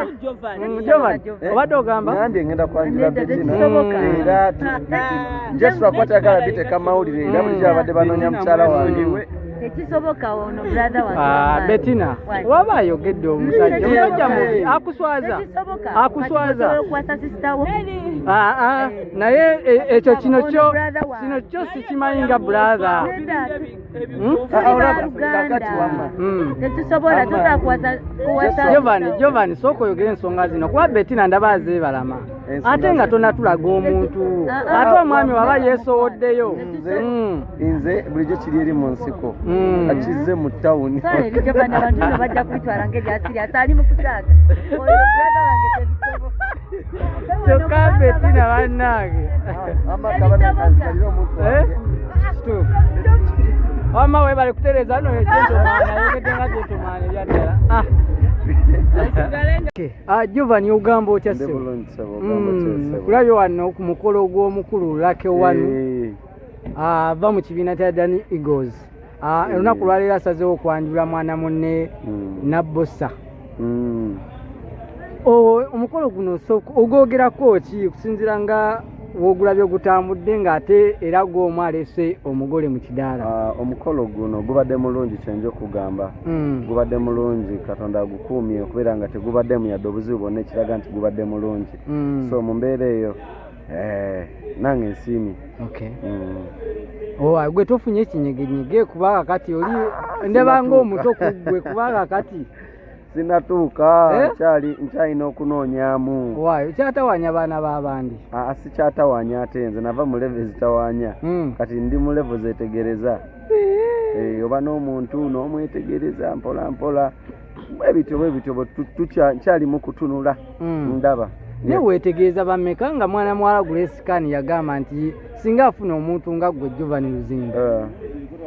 Jovan, obadde ogamba? Ngambye ngenda kwanjula Nedda, Bettina. tekisoboka. Era just lwakuba tayagala biteeka mawulire, era bulijjo abadde banoonya mukyala wange. Tekisoboka, ono brother wange. Ah, Wamaanyi. Bettina, Wani. waba ayogedde omusajja, omusajja mubi, akuswaza. Tekisoboka. Akuswaza. Kati osobola okuwasa sister wo? Ah, ah, naye ekyo kino Ono kyo brother wange. kino kyo sikimanyi nga brother. Nedda, Ah, tuli olaba, baluganda. kakati wamma. Tetusobola, Amma. tusobola kuwasa Jovan, sister wo. Jovan, sooka oyogere ensonga zino kuba Bettina ndaba azeebalama. Ensonga Ate nga zino. tonatulaga omuntu. Ah, ah. Ate omwami waba yeesowoddeyo. Nze nze bulijjo kiri eri mu nsiko, akizze mu tawuni. Twala eri Jovan, abantu nno bajja kubitwala ng'ebya serious, ali mu kusaaga. Oyo brother wange, tebisoboka. Kyokka Bettina bannange. Amma kabana kanzigalire omuntu Eh? wange. Kituufu. Wamma weebale kutereeza nno gentleman, ayogedde nga gentleman ebyaddala. Ah. Okay. Ah, Jovan, ogamba otya Ndi ssebo? bulungi ssebo, ogamba otya ssebo? Kulabye wano ku mukolo gw'omukulu Lucky One Eh, ava mu kibiina kya Danny Eagles. Ah, olunaku lwaleero asazeewo okwanjula mwana munne Nabbosa. Omukolo guno ogwogerako ki okusinziira nga w'ogulabye ogutambudde ng'ate era gw'omu aleese omugole mu kidaala? Ah, omukolo guno gubadde mulungi, kyenja okugamba. Gubadde mulungi, Katonda agukuumye okubeera nga tegubaddemu yadde obuzibu bwonna, ekiraga nti gubadde mulungi. So mu mbeera eyo, nange nsiimye. Owa gwe tofunye ekinyegenyege kubanga kati oli ndaba ng'omuto ku ggwe kubanga kati Sinatuuka. Eh? Nkyalina okunoonyaamu. Waayo kyatawaanya baana b'abandi. Ah, sikyatawaanya, ate nze nava mu level ezitawaanya. Kati ndi mu level zetegereza. Eh, oba n'omuntu n'omwetegereza mpola mpola, bwe bityo bwe bityo bwe nkyali mu kutunula. Ndaba. Naye weetegereza bameka nga mwana muwala Grace Khan yagamba nti singa afuna omuntu nga ggwe Jovan Luzinda,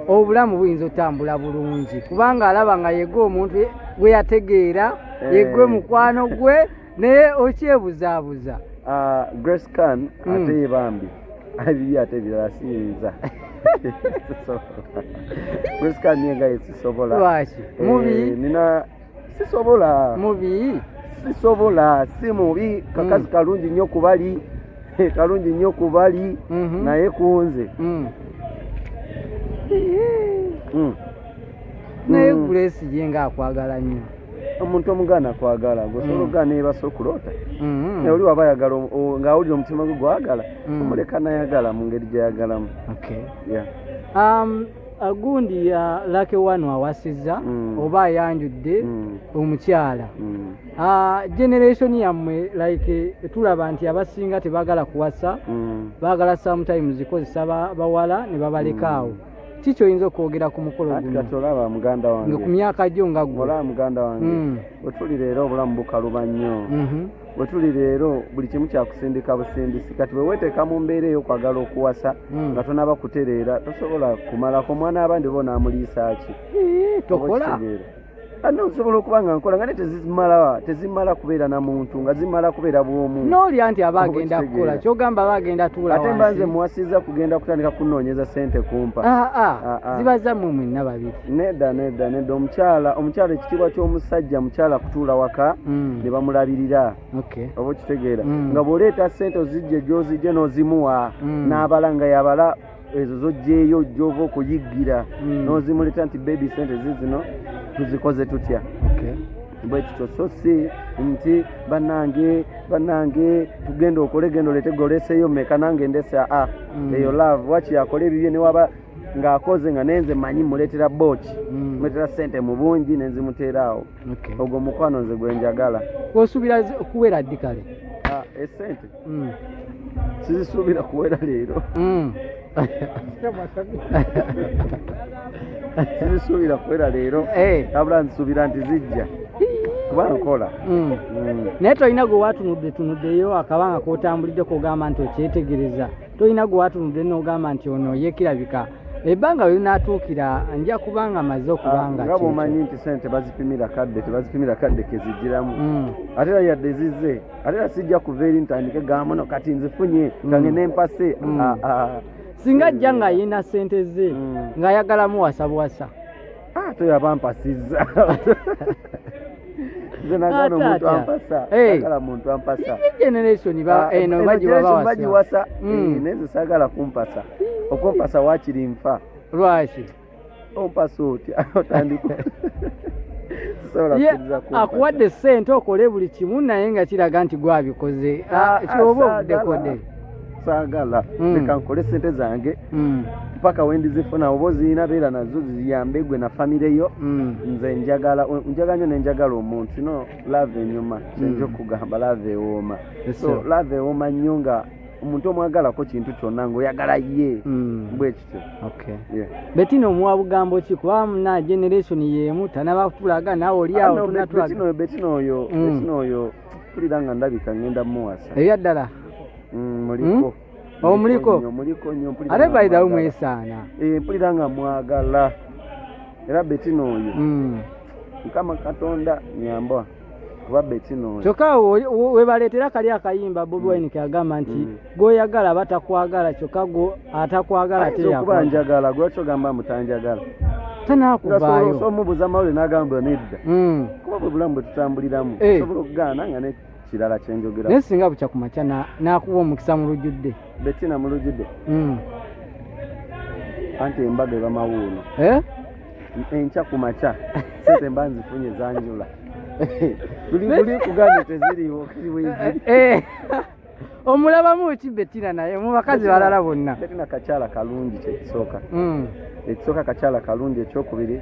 obulamu buyinza otambula bulungi kubanga alaba nga yegwe omuntu gwe yategeera, yegwe mukwano gwe, naye okyebuzaabuza. Ah, Grace Khan, ate ye bambi ebibi ate ebirala siyinza. Sisobola. Grace Khan ye nga ye sisobola. Lwaki? Eh, Mubi? Nina sisobola. Mubi? Sisobola, si mubi, kakazi kalungi nnyo kubali, kalungi nnyo kubali, naye kunze Naye Grace ye nga akwagala nnyo. Omuntu omugaana kwagala gweosobola okugaana ebasa okuloota. Naye oli waba ayagala ng'awulira omutima gwe gwagala, omuleka nayagala mu ngeri gyayagalamu. Yeah. Gundi Lucky One awasizza oba ayanjudde omukyala. Generation yammwe like tulaba nti abasinga tebaagala kuwasa, baagala sometimes kozesa bawala ne babaleka awo. Ki kyoyinza okwogera ku mukolo Anti guno? kati olaba muganda Nga wange, ku myaka gyo nga ggwe. olaba muganda wange, bwe tuli leero obulamu bukaluba nnyo. Bwe tuli leero buli kimu kyakusindika busindisi. Kati bwe weeteeka mu mbeera ey'okwagala okuwasa nga tonaba kutereera, tosobola kumalako omwana abandi bo n'amuliisa ki? Ii, tokola? Oba okitegeera? Ate osobola okuba nga nkola nga naye tezimala kubeera na muntu, nga zimala kubeera bw'omu. N'olya nti aba Oba agenda okitegeera. kukola kyogamba aba agenda tuula Ate mba nze wansi. muwasiza kugenda kutandika kunoonyeza ssente kumpa. Ah, ah, Ah, ah. ziba zammwe mwenna babiri. Nedda, nedda, nedda. Omukyala, ekitiibwa ky'omusajja mukyala kutuula waka ne bamulabirira. Oba okitegeera? Nga bw'oleeta ssente ozijje gy'ozijje n'ozimuwa n'abala nga yabala ezo z'oggyeeyo gy'ova okuyiggira, n'ozimuleeta nti, "Baby, ssente zizino tuzikoze tutya?" Bwe kityo, so si nti, "Bannange, bannange, tugenda okole, genda oleete, goleseeyo mmeka, nange ndese." Aa, eyo love waki yakola ebibye newaba ng'akoze nga nenze manyi muleetera booki, muleetera ssente mu bungi nenzimuteera awo. Ogwo mukwano nze gwe njagala. Osuubira kuwera ddi kale? Ah, esente sizisuubira kuwera leero. Sizisuubira kuwera leero, wabula nsuubira nti zijja kuba nkola. Naye tolina gwe watunudde tunuddeyo akabanga k'otambulidde k'ogamba nti okyetegereza? Tolina gwe watunudde n'ogamba nti ono ye kirabika ebbanga we linaatuukira nja kubanga maze okubanga Nga kyekyo? bw'omanyi nti sente bazipimira kadde, tebazipimira kadde kezijjiramu. Ate era yadde zizze, ate era sijja kuva eri ntandike gamuno kati nzifunye kange nempase. Ah, ah. Singa ajja ng'ayina ssente ze ng'ayagala muwasa buwasa? Ah, toyaba mpasizza. Nze nagana omuntu ampasa. Sagala muntu ampasa. Generation ba eno bagiwa bagiwasa. Naye nze sagala kumpasa. Okumpasa wakiri nfa. Lwaki? Ompasa otya? Otandika. Sisobola kukkiriza kumpasa. Akuwadde ssente okole buli kimu naye nga kiraga nti gwabikoze. Kyoba ovuddeko. Saagala. Leka nkole ssente zange. Mpaka wendizifuna oba ozirina beera nazo ziyambe gwe na famire yo. Nze njagala nnyo ne njagala omuntu. No love enyuma. Kyenja okugamba love ewooma. So love ewooma nnyo nga omuntu omwagalako kintu kyonna ng'oyagala ye. Bwe kityo. Okay. Bettina omuwa bugambo ki kuba na generation y'emu tanaba kutulaga naawe oli awo tunatulaga. Bettina oyo mpulira nga ndabika ngenda muwasa. Ebya ddala. Muliko. Omuliko. Muliko nnyo mpulira. Ate by the way mwesaana. Mpulira nga mwagala. Era Bettina oyo. Mukama Katonda nyamba. Kuba Bettina oyo. Kyokka webaleetera kali akayimba Bobi Wine ke agamba nti gw'oyagala batakwagala kyokka atakwagala teyakwagala. Okuba njagala lwaki ogamba mutanjagala? Tanaakuvaayo. Osobola omubuuza amawulire n'agamba nedda. Kuba bwe bulamu bwe tutambuliramu. Osobola okugaana nga ne kirala kyenjogera. Naye singa bukya ku makya n'akuwa omukisa mu lujjudde. Bettina mu lujjudde. Anti embaga eba mawuuno. Enkya ku makya sente mba nzifunye zanjula. Luli kugambye teziriiwo weziri. Omulabamu ki Bettina naye mu bakazi balala bonna? Bettina kakyala kalungi kyekisooka. Ekisooka kakyala kalungi, ekyokubiri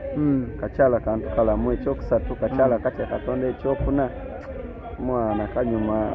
kakyala kantu kalamu, ekyokusatu kakyala katya Katonda, ekyokuna mwana kanyuma.